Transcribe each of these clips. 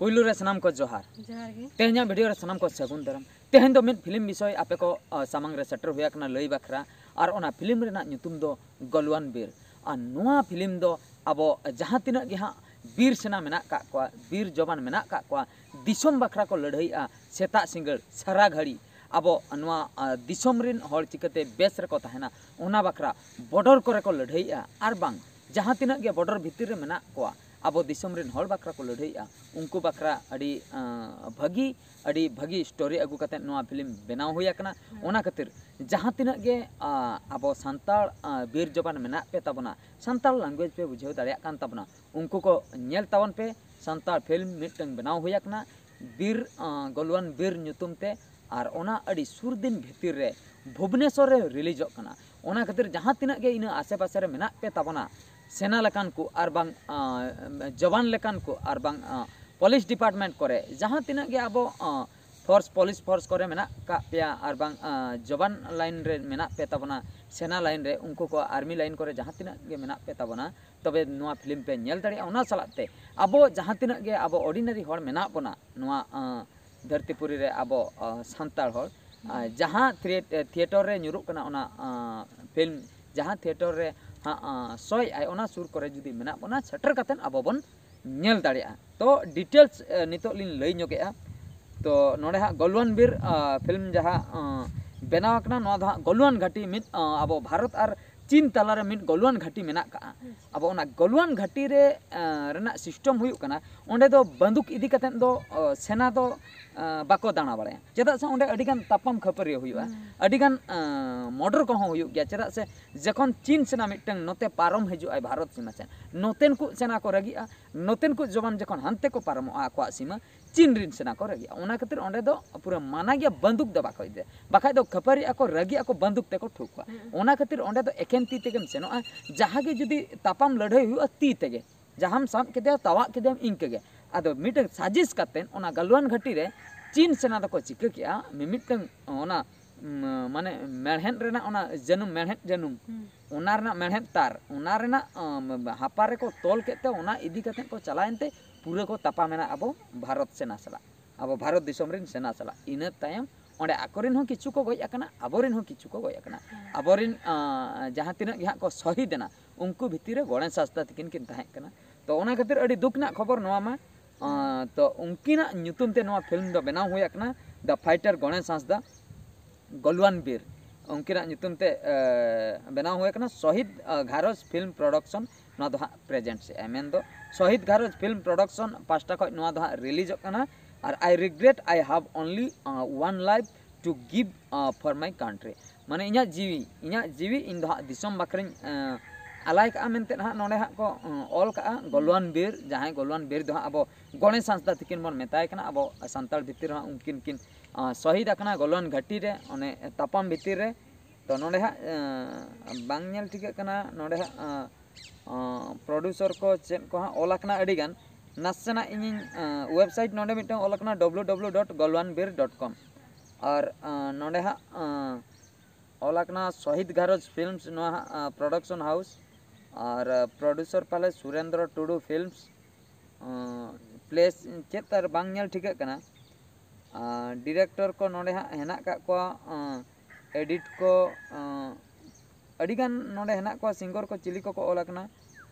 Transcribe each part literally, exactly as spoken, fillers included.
ᱯᱩᱭᱞᱩ ᱨᱮ ᱥᱟᱱᱟᱢ ᱠᱚ ᱡᱚᱦᱟᱨ᱾ ᱡᱚᱦᱟᱨ ᱜᱮ᱾ ᱛᱮᱦᱮᱧᱟᱜ ᱵᱷᱤᱰᱤᱭᱳ ᱨᱮ ᱥᱟᱱᱟᱢ ᱠᱚ ᱥᱟᱹᱜᱩᱱ ᱫᱟᱨᱟᱢ᱾ ᱛᱮᱦᱮᱧ ᱫᱚ ᱢᱤᱫ ᱯᱷᱤᱞᱢ ᱵᱤᱥᱚᱭ ᱟᱯᱮ ᱠᱚ, ᱟ, ᱥᱟᱢᱟᱝ ᱨᱮ ᱥᱮᱴᱮᱨ ᱦᱩᱭ ᱟᱠᱟᱱᱟ ᱞᱟᱹᱭ ᱵᱟᱠᱷᱨᱟ, ᱟᱨ ᱚᱱᱟ ᱯᱷᱤᱞᱢ ᱨᱮᱱᱟᱜ ᱧᱩᱛᱩᱢ ᱫᱚ ᱜᱚᱞᱣᱟᱱ ᱵᱤᱨ᱾ ᱟᱨ ᱱᱚᱣᱟ ᱯᱷᱤᱞᱢ ᱫᱚ ᱟᱵᱚ ᱡᱟᱦᱟᱸ ᱛᱤᱱᱟᱹᱜ ᱜᱮ ᱦᱟᱸᱜ ᱵᱤᱨ ᱥᱮᱱᱟ ᱢᱮᱱᱟᱜ ᱠᱟᱜ ᱠᱚᱣᱟ, ᱵᱤᱨ ᱡᱚᱵᱟᱱ ᱢᱮᱱᱟᱜ ᱠᱟᱜ ᱠᱚᱣᱟ, ᱫᱤᱥᱚᱢ ᱵᱟᱠᱷᱨᱟ ᱠᱚ ᱞᱟᱹᱲᱦᱟᱹᱭᱮᱜᱼᱟ ᱥᱮᱛᱟᱜ ᱥᱤᱸᱜᱟᱹᱲ ᱥᱟᱨᱟ ᱜᱷᱟᱹᱲᱤ᱾ ᱟᱵᱚ ᱱᱚᱣᱟ, ᱟ, ᱫᱤᱥᱚᱢ ᱨᱤᱱ ᱦᱚᱲ ᱪᱤᱠᱟᱹᱛᱮ ᱵᱮᱥ ᱨᱮᱠᱚ ᱛᱟᱦᱮᱱᱟ, ᱚᱱᱟ ᱵᱟᱠᱷᱨᱟ ᱵᱚᱰᱚᱨ ᱠᱚᱨᱮ ᱠᱚ ᱞᱟᱹᱲᱦᱟᱹᱭᱮᱜᱼᱟ, ᱟᱨ ᱵᱟᱝ ᱡᱟᱦᱟᱸ ᱛᱤᱱᱟᱹᱜ ᱜᱮ ᱵᱚᱰᱚᱨ ᱵᱷᱤᱛᱤᱨ ᱨᱮ ᱢᱮᱱᱟᱜ ᱠᱚᱣᱟ, ᱟᱵᱚ ᱫᱤᱥᱚᱢ ᱨᱤᱱ ᱦᱚᱲ ᱵᱟᱠᱷᱨᱟ ᱠᱚ ᱞᱟᱹᱲᱦᱟᱹᱭᱮᱜᱼᱟ, ᱩᱱᱠᱩ ᱵᱟᱠᱷᱨᱟ ᱟᱹᱰᱤ, ᱟ, ᱵᱷᱟᱹᱜᱤ, ᱟᱹᱰᱤ ᱵᱷᱟᱹᱜᱤ ᱥᱴᱳᱨᱤ ᱟᱹᱜᱩ ᱠᱟᱛᱮ ᱱᱚᱣᱟ ᱯᱷᱤᱞᱢ ᱵᱮᱱᱟᱣ ᱦᱩᱭ ᱟᱠᱟᱱᱟ᱾ ᱦᱮᱸ᱾ ᱚᱱᱟ ᱠᱷᱟᱹᱛᱤᱨ ᱡᱟᱦᱟᱸ ᱛᱤᱱᱟᱹᱜ ᱜᱮ, ᱟ, ᱟᱵᱚ ᱥᱟᱱᱛᱟᱲ, ᱟ, ᱵᱤᱨ ᱡᱚᱵᱟᱱ ᱢᱮᱱᱟᱜ ᱯᱮ ᱛᱟᱵᱚᱱᱟ, ᱥᱟᱱᱛᱟᱲ ᱞᱮᱝᱜᱩᱭᱮᱡᱽ ᱯᱮ ᱵᱩᱡᱷᱟᱹᱣ ᱫᱟᱲᱮᱭᱟᱜ ᱠᱟᱱ ᱛᱟᱵᱚᱱᱟ, ᱩᱱᱠᱩ ᱠᱚ ᱧᱮᱞ ᱛᱟᱵᱚᱱ ᱯᱮ᱾ ᱥᱟᱱᱛᱟᱲ ᱯᱷᱤᱞᱢ ᱢᱤᱫᱴᱟᱝ ᱵᱮᱱᱟᱣ ᱦᱩᱭ ᱟᱠᱟᱱᱟ ᱵᱤᱨ, ᱟ, ᱜᱚᱞᱣᱟᱱ ᱵᱤᱨ ᱧᱩᱛᱩᱢ ᱛᱮ, ᱟᱨ ᱚᱱᱟ ᱟᱹᱰᱤ ᱥᱩᱨ ᱫᱤᱱ ᱵᱷᱤᱛᱤᱨ ᱨᱮ ᱵᱷᱩᱵᱽᱱᱮᱥᱚᱨ ᱨᱮ ᱨᱤᱞᱤᱡᱚᱜ ᱠᱟᱱᱟ᱾ ᱚᱱᱟ ᱠᱷᱟᱹᱛᱤᱨ ᱡᱟᱦᱟᱸ ᱛᱤᱱᱟᱹᱜ ᱜᱮ ᱤᱱᱟᱹ ᱟᱥᱮ ᱯᱟᱥᱮ ᱨᱮ ᱢᱮᱱᱟᱜ ᱯᱮ ᱛᱟᱵᱚᱱᱟ, ᱥᱮᱱᱟ ᱞᱮᱠᱟᱱ ᱠᱚ ᱟᱨ ᱵᱟᱝ, ᱟ, ᱡᱚᱣᱟᱱ ᱞᱮᱠᱟᱱ ᱠᱚ ᱟᱨ ᱵᱟᱝ, ᱟ, ᱯᱩᱞᱤᱥ ᱰᱤᱯᱟᱨᱴᱢᱮᱱᱴ ᱠᱚᱨᱮ ᱡᱟᱦᱟᱸ ᱛᱤᱱᱟᱹᱜ ᱜᱮ ᱟᱵᱚ, ᱟ, ᱯᱷᱳᱨᱥ, ᱯᱩᱞᱤᱥ ᱯᱷᱳᱨᱥ ᱠᱚᱨᱮ ᱢᱮᱱᱟᱜ ᱠᱟᱜ ᱯᱮᱭᱟ ᱟᱨ ᱵᱟᱝ, ᱟ, ᱡᱚᱣᱟᱱ ᱞᱟᱭᱤᱱ ᱨᱮ ᱢᱮᱱᱟᱜ ᱯᱮ ᱛᱟᱵᱚᱱᱟ, ᱥᱮᱱᱟ ᱞᱟᱭᱤᱱ ᱨᱮ, ᱩᱱᱠᱩ ᱠᱚ ᱟᱨᱢᱤ ᱞᱟᱭᱤᱱ ᱠᱚᱨᱮ ᱡᱟᱦᱟᱸ ᱛᱤᱱᱟᱹᱜ ᱜᱮ ᱢᱮᱱᱟᱜ ᱯᱮ ᱛᱟᱵᱚᱱᱟ, ᱛᱚᱵᱮ ᱱᱚᱣᱟ ᱯᱷᱤᱞᱢ ᱯᱮ ᱧᱮᱞ ᱫᱟᱲᱮᱭᱟᱜᱼᱟ᱾ ᱚᱱᱟ ᱥᱟᱞᱟᱜ ᱛᱮ ᱟᱵᱚ ᱡᱟᱦᱟᱸ ᱛᱤᱱᱟᱹᱜ ᱜᱮ ᱟᱵᱚ ᱚᱨᱰᱤᱱᱟᱨᱤ ᱦᱚᱲ ᱢᱮᱱᱟᱜ ᱵᱚᱱᱟ ᱱᱚᱣᱟ, ᱟ, ᱫᱷᱟᱹᱨᱛᱤ ᱯᱩᱨᱤ ᱨᱮ, ᱟᱵᱚ, ᱟ, ᱥᱟᱱᱛᱟᱲ ᱦᱚᱲ, ᱟ, ᱡᱟᱦᱟᱸ ᱛᱷᱤᱭᱮ-, ᱛᱷᱤᱭᱮᱴᱚᱨ ᱨᱮ ᱧᱩᱨᱩᱜ ᱠᱟᱱᱟ ᱚᱱᱟ, ᱟ, ᱯᱷᱤᱞᱢ, ᱡᱟᱦᱟᱸ ᱛᱷᱤᱭᱮᱴᱚᱨ ᱨᱮ ᱦᱟᱸᱜ, ᱟ, ᱥᱳᱭ ᱟᱭ, ᱚᱱᱟ ᱥᱩᱨ ᱠᱚᱨᱮ ᱡᱩᱫᱤ ᱢᱮᱱᱟᱜ ᱵᱚᱱᱟ, ᱥᱮᱴᱮᱨ ᱠᱟᱛᱮᱫ ᱟᱵᱚ ᱵᱚᱱ ᱧᱮᱞ ᱫᱟᱲᱮᱭᱟᱜᱼᱟ᱾ ᱛᱚ ᱰᱤᱴᱮᱞᱥ, ᱮ, ᱱᱤᱛᱚᱜ ᱞᱤᱧ ᱞᱟᱹᱭ ᱧᱚᱜᱮᱜᱼᱟ᱾ ᱛᱚ ᱱᱚᱰᱮ ᱦᱟᱸᱜ ᱜᱚᱞᱣᱟᱱ ᱵᱤᱨ, ᱟ, ᱯᱷᱤᱞᱢ ᱡᱟᱦᱟᱸ, ᱟ, ᱵᱮᱱᱟᱣ ᱟᱠᱟᱱᱟ, ᱱᱚᱣᱟ ᱫᱚ ᱦᱟᱸᱜ ᱜᱚᱞᱣᱟᱱ ᱜᱷᱟᱹᱴᱤ, ᱢᱤᱫ, ᱟ, ᱟᱵᱚ ᱵᱷᱟᱨᱚᱛ ᱟᱨ ᱪᱤᱱ ᱛᱟᱞᱟᱨᱮ ᱢᱤᱫ ᱜᱚᱞᱣᱟᱱ ᱜᱷᱟᱹᱴᱤ ᱢᱮᱱᱟᱜ ᱠᱟᱜᱼᱟ᱾ ᱟᱪᱪᱷᱟ᱾ ᱟᱵᱚ ᱚᱱᱟ ᱜᱚᱞᱣᱟᱱ ᱜᱷᱟᱹᱴᱤ ᱨᱮ, ᱟ, ᱨᱮᱱᱟᱜ ᱥᱤᱥᱴᱮᱢ ᱦᱩᱭᱩᱜ ᱠᱟᱱᱟ, ᱚᱸᱰᱮ ᱫᱚ ᱵᱟᱱᱫᱩᱠ ᱤᱫᱤ ᱠᱟᱛᱮᱫ ᱫᱚ, ᱟ, ᱥᱮᱱᱟ ᱫᱚ, ᱟ, ᱵᱟᱠᱚ ᱫᱟᱬᱟ ᱵᱟᱲᱟᱭᱟ᱾ ᱪᱮᱫᱟᱜ ᱥᱮ ᱚᱸᱰᱮ ᱟᱹᱰᱤᱜᱟᱱ ᱛᱟᱯᱟᱢ ᱠᱷᱟᱹᱯᱟᱹᱨᱤ ᱦᱩᱭᱩᱜᱼᱟ, ᱦᱩᱸ᱾ ᱟᱹᱰᱤᱜᱟᱱ, ᱟ, ᱢᱚᱨᱰᱚᱨ ᱠᱚᱦᱚᱸ ᱦᱩᱭᱩᱜ ᱜᱮᱭᱟ᱾ ᱪᱮᱫᱟᱜ ᱥᱮ ᱡᱚᱠᱷᱚᱱ ᱪᱤᱱ ᱥᱮᱱᱟ ᱢᱤᱫᱴᱟᱝ ᱱᱚᱛᱮ ᱯᱟᱨᱚᱢ ᱦᱤᱡᱩᱜᱼᱟᱭ ᱵᱷᱟᱨᱚᱛ ᱥᱤᱢᱟᱹ ᱥᱮᱱ, ᱱᱚᱛᱮᱱ ᱠᱚ ᱥᱮᱱᱟ ᱠᱚ ᱨᱟᱹᱜᱤᱜᱼᱟ, ᱱᱚᱛᱮᱱ ᱠᱚ ᱡᱚᱣᱟᱱ ᱡᱚᱠᱷᱚᱱ ᱦᱟᱱᱛᱮ ᱠᱚ ᱯᱟᱨᱚᱢᱚᱜᱼᱟ ᱟᱠᱚᱣᱟᱜ ᱥᱤᱢᱟᱹ, ᱪᱤᱱ ᱨᱤᱱ ᱥᱮᱱᱟ ᱠᱚ ᱨᱟᱹᱜᱤᱜᱼᱟ᱾ ᱚᱱᱟ ᱠᱷᱟᱹᱛᱤᱨ ᱚᱸᱰᱮ ᱫᱚ ᱯᱩᱨᱟᱹ ᱢᱟᱱᱟ ᱜᱮᱭᱟ, ᱵᱟᱱᱫᱩᱠ ᱫᱚ ᱵᱟᱠᱚ ᱤᱫᱤᱭᱟ, ᱵᱟᱠᱷᱟᱡ ᱫᱚ ᱠᱷᱟᱹᱯᱟᱹᱨᱤ ᱟᱠᱚ, ᱨᱟᱹᱜᱤ ᱟᱠᱚ, ᱵᱟᱱᱫᱩᱠ ᱛᱮᱠᱚ ᱴᱷᱩᱠ ᱠᱚᱣᱟ᱾ ᱦᱩᱸ᱾ ᱚᱱᱟ ᱠᱷᱟᱹᱛᱤᱨ ᱚᱸᱰᱮ ᱫᱚ ᱮᱠᱮᱱ ᱛᱤ ᱛᱮᱜᱮᱢ ᱥᱮᱱᱚᱜᱼᱟ᱾ ᱡᱟᱦᱟᱸ ᱜᱮ ᱡᱩᱫᱤ ᱛᱟᱯᱟᱢ ᱞᱟᱹᱲᱦᱟᱹᱭ ᱦᱩᱭᱩᱜᱼᱟ, ᱛᱤ ᱛᱮᱜᱮ, ᱡᱟᱦᱟᱸᱢ ᱥᱟᱵ ᱠᱮᱫᱮᱭᱟ, ᱛᱟᱣᱟᱜ ᱠᱮᱫᱮᱭᱟᱢ, ᱤᱱᱠᱟᱹ ᱜᱮ᱾ ᱟᱫᱚ ᱢᱤᱫᱴᱟᱝ ᱥᱟᱡᱤᱥ ᱠᱟᱛᱮ ᱚᱱᱟ ᱜᱟᱞᱣᱟᱱ ᱜᱷᱟᱹᱴᱤ ᱨᱮ ᱪᱤᱱ ᱥᱮᱱᱟ ᱫᱚᱠᱚ ᱪᱤᱠᱟᱹ ᱠᱮᱜᱼᱟ, ᱢᱤᱢᱤᱫᱴᱟᱝ ᱚᱱᱟ, ᱩᱢ, ᱢᱟᱱᱮ ᱢᱮᱲᱦᱮᱫ ᱨᱮᱱᱟᱜ ᱚᱱᱟ ᱡᱟᱹᱱᱩᱢ, ᱢᱮᱲᱦᱮᱫ ᱡᱟᱹᱱᱩᱢ, ᱦᱩᱸ᱾ ᱚᱱᱟ ᱨᱮᱱᱟᱜ ᱢᱮᱲᱦᱮᱫ ᱛᱟᱨ, ᱚᱱᱟ ᱨᱮᱱᱟᱜ, ᱟᱢ, ᱦᱟᱯᱟ ᱨᱮᱠᱚ ᱛᱚᱞ ᱠᱮᱫ ᱛᱮ ᱚᱱᱟ ᱤᱫᱤ ᱠᱟᱛᱮ ᱠᱚ ᱪᱟᱞᱟᱣᱮᱱ ᱛᱮ ᱯᱩᱨᱟᱹ ᱠᱚ ᱛᱟᱯᱟᱢ ᱮᱱᱟ ᱟᱵᱚ ᱵᱷᱟᱨᱚᱛ ᱥᱮᱱᱟ ᱥᱟᱞᱟᱜ, ᱟᱵᱚ ᱵᱷᱟᱨᱚᱛ ᱫᱤᱥᱚᱢ ᱨᱮᱱ ᱥᱮᱱᱟ ᱥᱟᱞᱟᱜ᱾ ᱤᱱᱟᱹ ᱛᱟᱭᱚᱢ ᱚᱸᱰᱮ ᱟᱠᱚᱨᱮᱱ ᱦᱚᱸ ᱠᱤᱪᱷᱩ ᱠᱚ ᱜᱚᱡ ᱟᱠᱟᱱᱟ, ᱟᱵᱚᱨᱮᱱ ᱦᱚᱸ ᱠᱤᱪᱷᱩ ᱠᱚ ᱜᱚᱡ ᱟᱠᱟᱱᱟ᱾ ᱟᱵᱚᱨᱮᱱ ᱟᱸ, ᱡᱟᱦᱟᱸ ᱛᱤᱱᱟᱹᱜ ᱜᱮ ᱦᱟᱸᱜ ᱠᱚ ᱥᱚᱦᱤᱫ ᱮᱱᱟ, ᱩᱱᱠᱩ ᱵᱷᱤᱛᱤᱨ ᱨᱮ ᱜᱚᱬᱮᱥ ᱦᱟᱸᱥᱫᱟ ᱛᱤᱠᱤᱱ ᱠᱤᱱ ᱛᱟᱦᱮᱸ ᱠᱟᱱᱟ᱾ ᱛᱚ ᱚᱱᱟ ᱠᱷᱟᱹᱛᱤᱨ ᱟᱹᱰᱤ ᱫᱩᱠ ᱨᱮᱱᱟᱜ ᱠᱷᱚᱵᱚᱨ ᱱᱚᱣᱟ ᱢᱟ᱾ ᱟᱸ, ᱛᱚ ᱩᱱᱠᱤᱱᱟᱜ ᱧᱩᱛᱩᱢ ᱛᱮ ᱱᱚᱣᱟ ᱯᱷᱤᱞᱢ ᱫᱚ ᱵᱮᱱᱟᱣ ᱦᱩᱭ ᱟᱠᱟᱱᱟ, The Fighter ᱜᱚᱬᱮᱥ ᱦᱟᱸᱥᱫᱟ ᱜᱚᱞᱣᱟᱱ ᱵᱤᱨ, ᱩᱱᱠᱤᱱᱟᱜ ᱧᱩᱛᱩᱢ ᱛᱮ ᱮ, ᱵᱮᱱᱟᱣ ᱦᱩᱭ ᱟᱠᱟᱱᱟ᱾ ᱥᱚᱦᱤᱫ ᱟ, ᱜᱷᱟᱨᱚᱸᱡᱽ ᱯᱷᱤᱞᱢ ᱯᱨᱚᱰᱟᱠᱥᱚᱱ ᱱᱚᱣᱟ ᱫᱚ ᱦᱟᱸᱜ ᱯᱨᱮᱡᱮᱱᱴᱥ ᱮᱫᱼᱟ᱾ ᱢᱮᱱᱫᱚ ᱥᱚᱦᱤᱫ ᱜᱷᱟᱨᱚᱸᱡᱽ ᱯᱷᱤᱞᱢ ᱯᱨᱚᱰᱟᱠᱥᱚᱱ ᱯᱟᱥᱴᱟ ᱠᱷᱚᱱ ᱱᱚᱣᱟ ᱫᱚ ᱦᱟᱸᱜ ᱨᱤᱞᱤᱡᱚᱜ ᱠᱟᱱᱟ᱾ ᱟᱨ I regret I have only one life to give for my country, ᱢᱟᱱᱮ ᱤᱧᱟᱹᱜ ᱡᱤᱣᱤ, ᱤᱧᱟᱹᱜ ᱡᱤᱣᱤ ᱤᱧ ᱫᱚ ᱦᱟᱸᱜ ᱫᱤᱥᱚᱢ ᱵᱟᱠᱷᱨᱟᱧ ᱮ, ᱟᱞᱟᱭ ᱠᱟᱜᱼᱟ ᱢᱮᱱᱛᱮ ᱦᱟᱸᱜ ᱱᱚᱰᱮ ᱦᱟᱸᱜ ᱠᱚ ᱮ, ᱚᱞ ᱠᱟᱜᱼᱟ᱾ ᱜᱚᱞᱣᱟᱱ ᱵᱤᱨ, ᱡᱟᱦᱟᱸᱭ ᱜᱚᱞᱣᱟᱱ ᱵᱤᱨ ᱫᱚ ᱦᱟᱸᱜ ᱟᱵᱚ ᱜᱚᱬᱮᱥ ᱦᱟᱸᱥᱫᱟ ᱛᱤᱠᱤᱱ ᱵᱚᱱ ᱢᱮᱛᱟᱭ ᱠᱟᱱᱟ, ᱟᱵᱚ ᱥᱟᱱᱛᱟᱲ ᱵᱷᱤᱛᱤᱨ ᱨᱮᱦᱚᱸ ᱩᱱᱠᱤᱱ ᱠᱤᱱ ᱟᱸ, ᱥᱚᱦᱤᱫ ᱟᱠᱟᱱᱟ ᱜᱚᱞᱣᱟᱱ ᱜᱷᱟᱹᱴᱤ ᱨᱮ, ᱚᱱᱮ ᱛᱟᱯᱟᱢ ᱵᱷᱤᱛᱤᱨ ᱨᱮ᱾ ᱛᱚ ᱱᱚᱰᱮ ᱦᱟᱸᱜ ᱟᱸ, ᱵᱟᱝ ᱧᱮᱞ ᱴᱷᱤᱠᱟᱹᱜ ᱠᱟᱱᱟ᱾ ᱱᱚᱰᱮ ᱦᱟᱸᱜ ᱟᱸ, ᱟᱸ, ᱯᱨᱚᱰᱭᱩᱥᱚᱨ ᱠᱚ ᱪᱮᱫ ᱠᱚ ᱦᱟᱸᱜ ᱚᱞ ᱟᱠᱟᱱᱟ ᱟᱹᱰᱤ ᱜᱟᱱ᱾ ᱱᱟᱥᱮᱱᱟᱜ ᱤᱧᱤᱧ ᱟᱸ, ᱣᱮᱵᱥᱟᱭᱤᱴ ᱱᱚᱰᱮ ᱢᱤᱫᱴᱟᱝ ᱚᱞ ᱟᱠᱟᱱᱟ, W W W dot galwanbir dot com᱾ ᱟᱨ ᱟᱸ, ᱱᱚᱰᱮ ᱦᱟᱸᱜ ᱟᱸ, ᱚᱞ ᱟᱠᱟᱱᱟ ᱥᱚᱦᱤᱫ ᱜᱷᱟᱨᱚᱸᱡᱽ ᱯᱷᱤᱞᱢᱥ, ᱱᱚᱣᱟ ᱦᱟᱸᱜ ᱟᱸ, ᱯᱨᱚᱰᱟᱠᱥᱚᱱ ᱦᱟᱣᱩᱥ᱾ ᱟᱨ ᱟᱸ, ᱯᱨᱚᱰᱭᱩᱥᱚᱨ ᱯᱟᱞᱮ ᱥᱩᱨᱮᱱᱫᱨᱚ ᱴᱩᱰᱩ ᱯᱷᱤᱞᱢᱥ᱾ ᱟᱸ, ᱯᱞᱮᱥ ᱪᱮᱫ ᱛᱟᱨ ᱵᱟᱝ ᱧᱮᱞ ᱴᱷᱤᱠᱟᱹᱜ ᱠᱟᱱᱟ᱾ ᱟᱨ ᱰᱤᱨᱮᱠᱴᱚᱨ ᱠᱚ ᱱᱚᱰᱮ ᱦᱟᱸᱜ ᱦᱮᱱᱟᱜ ᱠᱟᱜ ᱠᱚᱣᱟ, ᱟᱸ, ᱮᱰᱤᱴ ᱠᱚ, ᱟᱸ, ᱟᱹᱰᱤᱜᱟᱱ ᱱᱚᱰᱮ ᱦᱮᱱᱟᱜ ᱠᱚᱣᱟ, ᱥᱤᱝᱜᱚᱨ ᱠᱚ ᱪᱤᱞᱤ ᱠᱚᱠᱚ ᱚᱞ ᱟᱠᱟᱱᱟ᱾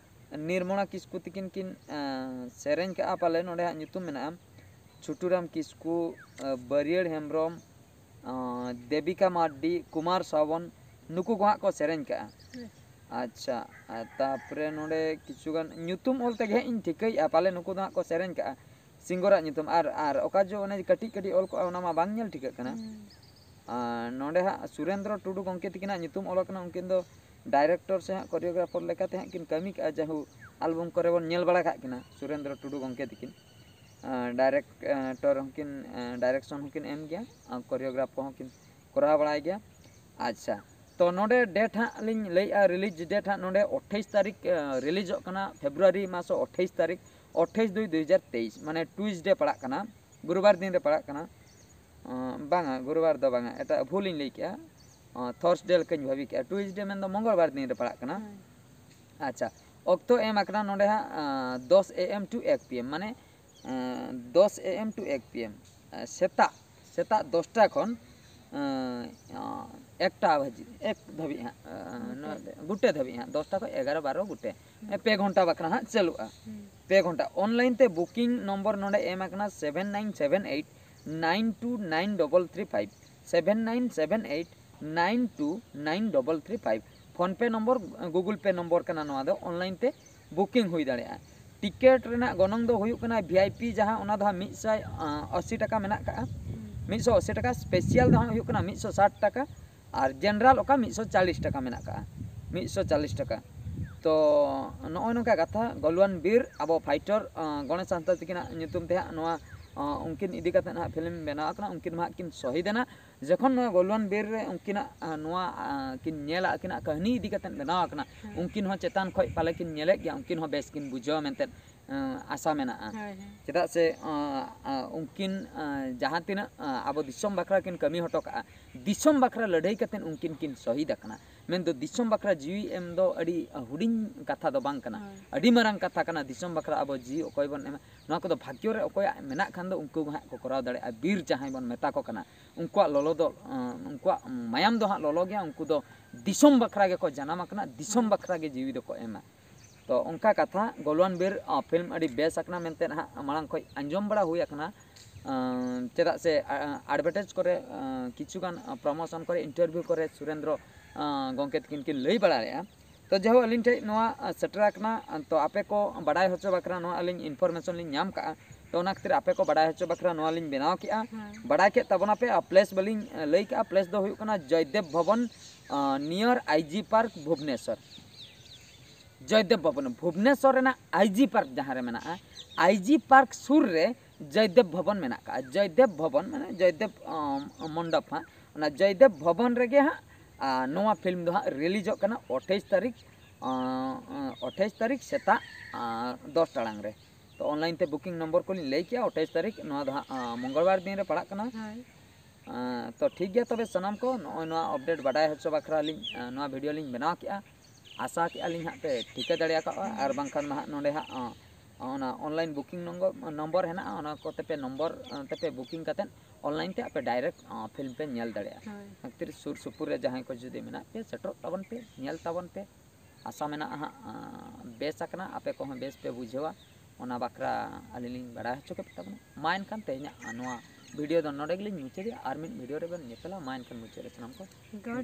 ᱱᱤᱨᱢᱚᱞᱟ ᱠᱤᱥᱠᱩ ᱛᱤᱠᱤᱱ ᱠᱤᱱ ᱟᱸ, ᱥᱮᱨᱮᱧ ᱠᱟᱜᱼᱟ ᱯᱟᱞᱮ, ᱱᱚᱰᱮ ᱦᱟᱸᱜ ᱧᱩᱛᱩᱢ ᱢᱮᱱᱟᱜᱼᱟ ᱪᱷᱩᱴᱩᱨᱟᱢ ᱠᱤᱥᱠᱩ, ᱟᱸ, ᱵᱟᱹᱨᱭᱟᱹᱲ ᱦᱮᱢᱵᱨᱚᱢ, ᱟᱸ, ᱫᱮᱵᱤᱠᱟ ᱢᱟᱨᱰᱤ, ᱠᱩᱢᱟᱨ ᱥᱟᱣᱚᱱ, ᱱᱩᱠᱩ ᱠᱚ ᱦᱟᱸᱜ ᱠᱚ ᱥᱮᱨᱮᱧ ᱠᱟᱜᱼᱟ᱾ ᱟᱪᱪᱷᱟ, ᱟᱨ ᱛᱟᱯᱚᱨᱮ ᱱᱚᱰᱮ ᱠᱤᱪᱷᱩᱜᱟᱱ ᱧᱩᱛᱩᱢ ᱚᱞ ᱛᱮᱜᱮ ᱦᱟᱸᱜ ᱤᱧ ᱴᱷᱤᱠᱟᱹᱭᱮᱫᱼᱟ, ᱯᱟᱞᱮ ᱱᱩᱠᱩ ᱫᱚ ᱦᱟᱸᱜ ᱠᱚ ᱥᱮᱨᱮᱧ ᱠᱟᱜᱼᱟ᱾ ᱥᱤᱝᱜᱚᱨᱟᱜ ᱧᱩᱛᱩᱢ ᱟᱨ, ᱟᱨ ᱚᱠᱟ ᱡᱚ ᱚᱱᱮ ᱠᱟᱹᱴᱤᱡ ᱠᱟᱹᱴᱤᱡ ᱚᱞ ᱠᱚᱜᱼᱟ, ᱚᱱᱟ ᱢᱟ ᱵᱟᱝ ᱧᱮᱞ ᱴᱷᱤᱠᱟᱹᱜ ᱠᱟᱱᱟ᱾ ᱦᱩᱸ᱾ ᱟᱨ ᱱᱚᱰᱮ ᱦᱟᱸᱜ ᱥᱩᱨᱮᱱᱫᱨᱚ ᱴᱩᱰᱩ ᱜᱚᱢᱠᱮ ᱛᱤᱠᱤᱱᱟᱜ ᱧᱩᱛᱩᱢ ᱚᱞ ᱟᱠᱟᱱᱟ᱾ ᱩᱱᱠᱤᱱ ᱫᱚ ᱰᱟᱭᱨᱮᱠᱴᱚᱨ ᱥᱮ ᱦᱟᱸᱜ ᱠᱳᱨᱤᱭᱳᱜᱨᱟᱯᱷᱟᱨ ᱞᱮᱠᱟᱛᱮ ᱦᱟᱸᱜ ᱠᱤᱱ ᱠᱟᱹᱢᱤ ᱠᱟᱜᱼᱟ, ᱡᱟᱦᱩ ᱟᱞᱵᱚᱢ ᱠᱚᱨᱮ ᱵᱚᱱ ᱧᱮᱞ ᱵᱟᱲᱟ ᱠᱟᱜ ᱠᱤᱱᱟ ᱥᱩᱨᱮᱱᱫᱨᱚ ᱴᱩᱰᱩ ᱜᱚᱢᱠᱮ ᱛᱤᱠᱤᱱ᱾ ᱟᱨ ᱰᱟᱭᱨᱮᱠᱴᱚᱨ ᱦᱚᱸᱠᱤᱱ, ᱰᱟᱭᱨᱮᱠᱥᱚᱱ ᱦᱚᱸᱠᱤᱱ ᱮᱢ ᱜᱮᱭᱟ, ᱟᱨ ᱠᱳᱨᱤᱭᱳᱜᱨᱟᱯᱷ ᱠᱚᱦᱚᱸ ᱠᱤᱱ ᱠᱚᱨᱟᱣ ᱵᱟᱲᱟᱭ ᱜᱮᱭᱟ᱾ ᱟᱪᱪᱷᱟ, ᱛᱚ ᱱᱚᱰᱮ ᱰᱮᱴ ᱦᱟᱸᱜ ᱞᱤᱧ ᱞᱟᱹᱭᱮᱜᱼᱟ, ᱨᱤᱞᱤᱡᱽ ᱰᱮᱴ ᱦᱟᱸᱜ ᱱᱚᱰᱮ ᱟᱴᱷᱟᱥ ᱛᱟᱹᱨᱤᱠᱷ ᱨᱤᱞᱤᱡᱚᱜ ᱠᱟᱱᱟ, ᱯᱷᱮᱵᱽᱨᱩᱣᱟᱨᱤ ᱢᱟᱥ ᱟᱴᱷᱟᱥ ᱛᱟᱹᱨᱤᱠᱷ, ᱟᱴᱷᱟᱥ ᱫᱩᱭ ᱫᱩ ᱦᱟᱡᱟᱨ ᱛᱮᱭᱤᱥ, ᱢᱟᱱᱮ ᱴᱩᱭᱥᱰᱮ ᱯᱟᱲᱟᱜ ᱠᱟᱱᱟ, ᱜᱩᱨᱩᱵᱟᱨ ᱫᱤᱱ ᱨᱮ ᱯᱟᱲᱟᱜ ᱠᱟᱱᱟ᱾ ᱟᱸ, ᱵᱟᱝᱟ, ᱜᱩᱨᱩᱵᱟᱨ ᱫᱚ ᱵᱟᱝᱟ, ᱮᱴᱟᱜ ᱵᱷᱩᱞᱤᱧ ᱞᱟᱹᱭ ᱠᱮᱜᱼᱟ, ᱟᱸ, ᱛᱷᱟᱨᱥᱰᱮ ᱞᱮᱠᱟᱧ ᱵᱷᱟᱹᱵᱤ ᱠᱮᱜᱼᱟ, ᱴᱩᱭᱥᱰᱮ ᱢᱮᱱᱫᱚ ᱢᱚᱝᱜᱚᱞᱵᱟᱨ ᱫᱤᱱ ᱨᱮ ᱯᱟᱲᱟᱜ ᱠᱟᱱᱟ᱾ ᱦᱳᱭ᱾ ᱟᱪᱪᱷᱟ, ᱚᱠᱛᱚ ᱮᱢ ᱟᱠᱟᱱᱟ ᱱᱚᱰᱮ ᱦᱟᱸᱜ ᱫᱚᱥ ᱮ ᱮᱢ ᱴᱩ ᱮᱠ ᱯᱤ ᱮᱢ, ᱢᱟᱱᱮ ᱫᱚᱥ ᱮ ᱮᱢ ᱴᱩ ᱮᱠ ᱯᱤ ᱮᱢ, ᱥᱮᱛᱟᱜ ᱥᱮᱛᱟᱜ ᱫᱚᱥᱴᱟ ᱠᱷᱚᱱ ᱮᱠᱴᱟ ᱵᱟᱡᱮ ᱮᱠ ᱫᱷᱟᱹᱵᱤᱡ ᱦᱟᱸᱜ, ᱱᱚᱣᱟ ᱜᱩᱴᱮ ᱫᱷᱟᱹᱵᱤᱡ ᱦᱟᱸᱜ, ᱫᱚᱥᱴᱟ ᱠᱷᱚᱱ ᱮᱜᱟᱨᱚ ᱵᱟᱨᱚ ᱜᱩᱴᱮ, ᱯᱮ ᱜᱷᱚᱱᱴᱟ ᱵᱟᱠᱷᱨᱟ ᱦᱟᱸᱜ ᱪᱟᱹᱞᱩᱜᱼᱟ᱾ ᱯᱮ ᱜᱷᱚᱱᱴᱟ᱾ ᱚᱱᱞᱟᱭᱤᱱ ᱛᱮ ᱵᱩᱠᱤᱝ ᱱᱚᱢᱵᱚᱨ ᱱᱚᱰᱮ ᱮᱢ ᱟᱠᱟᱱᱟ seven nine seven eight nine two nine double three five, seven nine seven eight nine two nine double three five. PhonePe number, Google Pay number ᱠᱟᱱᱟ ᱱᱚᱣᱟ ᱫᱚ, ᱚᱱᱞᱟᱭᱤᱱ ᱛᱮ ᱵᱩᱠᱤᱝ ᱦᱩᱭ ᱫᱟᱲᱮᱭᱟᱜᱼᱟ᱾ ᱴᱤᱠᱮᱴ ᱨᱮᱱᱟᱜ ᱜᱚᱱᱚᱝ ᱫᱚ ᱦᱩᱭᱩᱜ ᱠᱟᱱᱟ ᱵᱷᱤ ᱟᱭ ᱯᱤ ᱡᱟᱦᱟᱸ, ᱚᱱᱟ ᱫᱚ ᱦᱟᱸᱜ ᱢᱤᱫ ᱥᱟᱭ ᱟᱥᱤ ᱴᱟᱠᱟ ᱢᱮᱱᱟᱜ ᱠᱟᱜᱼᱟ, ᱢᱤᱫ ᱥᱚ ᱟᱥᱤ ᱴᱟᱠᱟ᱾ ᱥᱯᱮᱥᱤᱭᱟᱞ ᱫᱚ ᱦᱟᱸᱜ ᱦᱩᱭᱩᱜ ᱠᱟᱱᱟ ᱢᱤᱫ ᱥᱚ ᱥᱟᱴ ᱴᱟᱠᱟ, ᱟᱨ ᱡᱮᱱᱟᱨᱟᱞ ᱚᱠᱟ ᱢᱤᱫ ᱥᱚ ᱪᱟᱞᱤᱥ ᱴᱟᱠᱟ ᱢᱮᱱᱟᱜ ᱠᱟᱜᱼᱟ, ᱢᱤᱫ ᱥᱚ ᱪᱟᱞᱤᱥ ᱴᱟᱠᱟ᱾ ᱛᱚ ᱱᱚᱜᱼᱚᱭ ᱱᱚᱝᱠᱟ ᱠᱟᱛᱷᱟ, ᱜᱚᱞᱣᱟᱱ ᱵᱤᱨ ᱟᱵᱚ ᱯᱷᱟᱭᱴᱚᱨ ᱜᱚᱬᱮᱥ ᱦᱟᱸᱥᱫᱟ ᱛᱟᱹᱠᱤᱱᱟᱜ ᱧᱩᱛᱩᱢ ᱛᱮ ᱦᱟᱸᱜ ᱱᱚᱣᱟ, ᱩᱱᱠᱤᱱ ᱤᱫᱤ ᱠᱟᱛᱮ ᱦᱟᱸᱜ ᱯᱷᱤᱞᱢ ᱵᱮᱱᱟᱣ ᱟᱠᱟᱱᱟ, ᱩᱱᱠᱤᱱ ᱢᱟ ᱦᱟᱸᱜ ᱠᱤᱱ ᱥᱚᱦᱤᱫ ᱮᱱᱟ᱾ ᱡᱚᱠᱷᱚᱱ ᱱᱚᱣᱟ ᱜᱚᱞᱣᱟᱱ ᱵᱤᱨ ᱨᱮ ᱩᱱᱠᱤᱱᱟᱜ ᱱᱚᱣᱟ ᱠᱤᱱ ᱧᱮᱞᱟ, ᱟᱹᱠᱤᱱᱟᱜ ᱠᱟᱹᱦᱱᱤ ᱤᱫᱤ ᱠᱟᱛᱮ ᱵᱮᱱᱟᱣ ᱟᱠᱟᱱᱟ, ᱩᱱᱠᱤᱱ ᱦᱚᱸ ᱪᱮᱛᱟᱱ ᱠᱷᱚᱡ ᱯᱟᱞᱮ ᱠᱤᱱ ᱧᱮᱞᱮᱫ ᱜᱮᱭᱟ, ᱩᱱᱠᱤᱱ ᱦᱚᱸ ᱵᱮᱥ ᱠᱤᱱ ᱵᱩᱡᱷᱟᱹᱣᱟ ᱢᱮᱱᱛᱮ ᱟᱥᱟ ᱢᱮᱱᱟᱜᱼᱟ᱾ ᱦᱳᱭ, ᱦᱳᱭ᱾ ᱪᱮᱫᱟᱜ ᱥᱮ ᱩᱱᱠᱤᱱ ᱡᱟᱦᱟᱸ ᱛᱤᱱᱟᱹᱜ ᱟᱵᱚ ᱫᱤᱥᱚᱢ ᱵᱟᱠᱷᱨᱟ ᱠᱤᱱ ᱠᱟᱹᱢᱤ ᱦᱚᱴᱚ ᱠᱟᱜᱼᱟ, ᱫᱤᱥᱚᱢ ᱵᱟᱠᱷᱨᱟ ᱞᱟᱹᱲᱦᱟᱹᱭ ᱠᱟᱛᱮ ᱩᱱᱠᱤᱱ ᱠᱤᱱ ᱥᱚᱦᱤᱫ ᱟᱠᱟᱱᱟ᱾ ᱢᱮᱱᱫᱚ ᱫᱤᱥᱚᱢ ᱵᱟᱠᱷᱨᱟ ᱡᱤᱣᱤ ᱮᱢ ᱫᱚ ᱟᱹᱰᱤ ᱦᱩᱰᱤᱧ ᱠᱟᱛᱷᱟ ᱫᱚ ᱵᱟᱝ ᱠᱟᱱᱟ, ᱦᱳᱭ᱾ ᱟᱹᱰᱤ ᱢᱟᱨᱟᱝ ᱠᱟᱛᱷᱟ ᱠᱟᱱᱟ᱾ ᱫᱤᱥᱚᱢ ᱵᱟᱠᱷᱨᱟ ᱟᱵᱚ ᱡᱤᱣᱤ ᱚᱠᱚᱭ ᱵᱚᱱ ᱮᱢᱟ, ᱱᱚᱣᱟ ᱠᱚᱫᱚ ᱵᱷᱟᱜᱽᱭᱚ ᱨᱮ ᱚᱠᱚᱭᱟᱜ ᱢᱮᱱᱟᱜ ᱠᱷᱟᱱ ᱫᱚ ᱩᱱᱠᱩ ᱜᱮ ᱦᱟᱸᱜ ᱠᱚ ᱠᱚᱨᱟᱣ ᱫᱟᱲᱮᱭᱟᱜᱼᱟ᱾ ᱵᱤᱨ ᱡᱟᱦᱟᱸᱭ ᱵᱚᱱ ᱢᱮᱛᱟ ᱠᱚ ᱠᱟᱱᱟ, ᱩᱱᱠᱩᱣᱟᱜ ᱞᱚᱞᱚ ᱫᱚ, ᱩᱱᱠᱩᱣᱟᱜ ᱢᱟᱭᱟᱢ ᱫᱚ ᱦᱟᱸᱜ ᱞᱚᱞᱚ ᱜᱮᱭᱟ᱾ ᱩᱱᱠᱩ ᱫᱚ ᱫᱤᱥᱚᱢ ᱵᱟᱠᱷᱨᱟ ᱜᱮᱠᱚ ᱡᱟᱱᱟᱢ ᱟᱠᱟᱱᱟ, ᱫᱤᱥᱚᱢ ᱵᱟᱠᱷᱨᱟ ᱜᱮ ᱡᱤᱣᱤ ᱫᱚᱠᱚ ᱮᱢᱟ᱾ ᱛᱚ ᱚᱱᱠᱟ ᱠᱟᱛᱷᱟ, ᱜᱚᱞᱣᱟᱱ ᱵᱤᱨ ᱯᱷᱤᱞᱢ ᱟᱹᱰᱤ ᱵᱮᱥ ᱟᱠᱟᱱᱟ ᱢᱮᱱᱛᱮ ᱦᱟᱸᱜ ᱢᱟᱲᱟᱝ ᱠᱷᱚᱱ ᱟᱸᱡᱚᱢ ᱵᱟᱲᱟ ᱦᱩᱭ ᱟᱠᱟᱱᱟ᱾ ᱪᱮᱫᱟᱜ ᱥᱮ ᱟᱰᱵᱷᱮᱴᱟᱭᱤᱡᱽ ᱠᱚᱨᱮ, ᱠᱤᱪᱷᱩᱜᱟᱱ ᱯᱨᱚᱢᱳᱥᱚᱱ ᱠᱚᱨᱮ, ᱤᱱᱴᱟᱨᱵᱷᱤᱭᱩ ᱠᱚᱨᱮ ᱥᱩᱨᱮᱱᱫᱨᱚ ᱜᱚᱢᱠᱮ ᱛᱟᱹᱠᱤᱱ ᱠᱤᱱ ᱞᱟᱹᱭ ᱵᱟᱲᱟ ᱞᱮᱫᱼᱟ᱾ ᱛᱚ ᱡᱟᱭᱦᱳᱠ, ᱟᱹᱞᱤᱧ ᱴᱷᱮᱱ ᱱᱚᱣᱟ ᱥᱮᱴᱮᱨ ᱟᱠᱟᱱᱟ᱾ ᱛᱚ ᱟᱯᱮ ᱠᱚ ᱵᱟᱰᱟᱭ ᱦᱚᱪᱚ ᱵᱟᱠᱷᱨᱟ ᱱᱚᱣᱟ ᱟᱹᱞᱤᱧ ᱤᱱᱯᱷᱚᱨᱢᱮᱥᱚᱱ ᱞᱤᱧ ᱧᱟᱢ ᱠᱟᱜᱼᱟ᱾ ᱛᱚ ᱚᱱᱟ ᱠᱷᱟᱹᱛᱤᱨ ᱟᱯᱮ ᱠᱚ ᱵᱟᱰᱟᱭ ᱦᱚᱪᱚ ᱵᱟᱠᱷᱨᱟ ᱱᱚᱣᱟ ᱞᱤᱧ ᱵᱮᱱᱟᱣ ᱠᱮᱜᱼᱟ᱾ ᱦᱮᱸ᱾ ᱵᱟᱰᱟᱭ ᱠᱮᱫ ᱛᱟᱵᱚᱱᱟᱯᱮ᱾ ᱟᱨ ᱯᱞᱮᱥ ᱵᱟᱹᱞᱤᱧ ᱞᱟᱹᱭ ᱠᱟᱜᱼᱟ, ᱯᱞᱮᱥ ᱫᱚ ᱦᱩᱭᱩᱜ ᱠᱟᱱᱟ ᱡᱚᱭᱫᱮᱵ ᱵᱷᱚᱵᱚᱱ, near I G Park, Bhubaneswar. ᱡᱚᱭᱫᱮᱵ ᱵᱷᱚᱵᱚᱱ, ᱵᱷᱩᱵᱽᱱᱮᱥᱚᱨ ᱨᱮᱱᱟᱜ I G Park ᱡᱟᱦᱟᱸ ᱨᱮ ᱢᱮᱱᱟᱜᱼᱟ, I G Park ᱥᱩᱨ ᱨᱮ ᱡᱚᱭᱫᱮᱵ ᱵᱷᱚᱵᱚᱱ ᱢᱮᱱᱟᱜ ᱠᱟᱜᱼᱟ᱾ ᱡᱚᱭᱫᱮᱵ ᱵᱷᱚᱵᱚᱱ ᱢᱟᱱᱮ ᱡᱚᱭᱫᱮᱵ ᱢᱚᱱᱰᱚᱯ ᱦᱟᱸᱜ, ᱚᱱᱟ ᱡᱚᱭᱫᱮᱵ ᱵᱷᱚᱵᱚᱱ ᱨᱮᱜᱮ ᱦᱟᱸᱜ ᱱᱚᱣᱟ ᱯᱷᱤᱞᱢ ᱫᱚ ᱦᱟᱸᱜ ᱨᱤᱞᱤᱡᱚᱜ ᱠᱟᱱᱟ ᱟᱴᱷᱟᱥ ᱛᱟᱹᱨᱤᱠᱷ, ᱟᱴᱷᱟᱥ ᱛᱟᱹᱨᱤᱠᱷ ᱥᱮᱛᱟᱜ ᱫᱚᱥ ᱴᱟᱲᱟᱝ ᱨᱮ᱾ ᱛᱚ ᱚᱱᱞᱟᱭᱤᱱ ᱛᱮ ᱵᱩᱠᱤᱝ ᱱᱚᱢᱵᱚᱨ ᱠᱚᱞᱤᱧ ᱞᱟᱹᱭ ᱠᱮᱜᱼᱟ, ᱟᱴᱷᱟᱥ ᱛᱟᱹᱨᱤᱠᱷ, ᱱᱚᱣᱟ ᱫᱚ ᱦᱟᱸᱜ ᱢᱚᱝᱜᱚᱞᱵᱟᱨ ᱫᱤᱱ ᱨᱮ ᱯᱟᱲᱟᱜ ᱠᱟᱱᱟ᱾ ᱦᱳᱭ᱾ ᱛᱚ ᱴᱷᱤᱠ ᱜᱮᱭᱟ ᱛᱚᱵᱮ ᱥᱟᱱᱟᱢ ᱠᱚ, ᱱᱚᱜᱼᱚᱭ ᱱᱚᱣᱟ ᱟᱯᱰᱮᱴ ᱵᱟᱰᱟᱭ ᱦᱚᱪᱚ ᱵᱟᱠᱷᱨᱟ ᱞᱤᱧ ᱱᱚᱣᱟ ᱵᱷᱤᱰᱤᱭᱳ ᱞᱤᱧ ᱵᱮᱱᱟᱣ ᱠᱮᱜᱼᱟ᱾ ᱟᱥᱟ ᱠᱮᱜᱼᱟ ᱞᱤᱧ ᱦᱟᱸᱜ ᱯᱮ ᱴᱷᱤᱠᱟᱹ ᱫᱟᱲᱮ ᱟᱠᱟᱫᱼᱟ᱾ ᱟᱨ ᱵᱟᱝᱠᱷᱟᱱ ᱱᱟᱦᱟᱜ ᱱᱚᱰᱮ ᱦᱟᱸᱜ ᱚᱱᱟ online booking number ᱦᱮᱱᱟᱜᱼᱟ, ᱚᱱᱟ ᱠᱚᱛᱮ ᱯᱮ ᱱᱚᱢᱵᱚᱨ ᱛᱮᱯᱮ ᱵᱩᱠᱤᱝ ᱠᱟᱛᱮᱫ online ᱛᱮ ᱟᱯᱮ direct film ᱯᱮ ᱧᱮᱞ ᱫᱟᱲᱮᱭᱟᱜᱼᱟ᱾ ᱦᱳᱭ᱾ ᱚᱱᱟ ᱠᱷᱟᱹᱛᱤᱨ ᱥᱩᱨ ᱥᱩᱯᱩᱨ ᱨᱮ ᱡᱟᱦᱟᱸᱭ ᱠᱚ ᱡᱩᱫᱤ ᱢᱮᱱᱟᱜ ᱯᱮ, ᱥᱮᱴᱮᱨᱚᱜ ᱛᱟᱵᱚᱱ ᱯᱮ, ᱧᱮᱞ ᱛᱟᱵᱚᱱ ᱯᱮ᱾ ᱟᱥᱟ ᱢᱮᱱᱟᱜᱼᱟ ᱦᱟᱸᱜ ᱵᱮᱥ ᱟᱠᱟᱱᱟ, ᱟᱯᱮ ᱠᱚᱦᱚᱸ ᱵᱮᱥ ᱯᱮ ᱵᱩᱡᱷᱟᱹᱣᱟ᱾ ᱚᱱᱟ ᱵᱟᱠᱷᱨᱟ ᱟᱹᱞᱤᱧ ᱞᱤᱧ ᱵᱟᱲᱟᱭ ᱦᱚᱪᱚ ᱠᱮᱫ ᱛᱟᱵᱚᱱᱟ᱾ ᱢᱟ ᱮᱱᱠᱷᱟᱱ ᱛᱮᱦᱮᱧᱟᱜ ᱱᱚᱣᱟ video ᱫᱚ ᱱᱚᱰᱮ ᱜᱮᱞᱤᱧ ᱢᱩᱪᱟᱹᱫᱮᱜᱼᱟ᱾ ᱟᱨ ᱢᱤᱫ video ᱨᱮᱵᱚᱱ ᱧᱮᱯᱮᱞᱟ᱾ ᱢᱟ ᱮᱱᱠᱷᱟᱱ ᱢᱩᱪᱟᱹᱫ ᱨᱮ ᱥᱟᱱᱟᱢ ᱠᱚ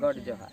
God ᱡᱚᱦᱟᱨ᱾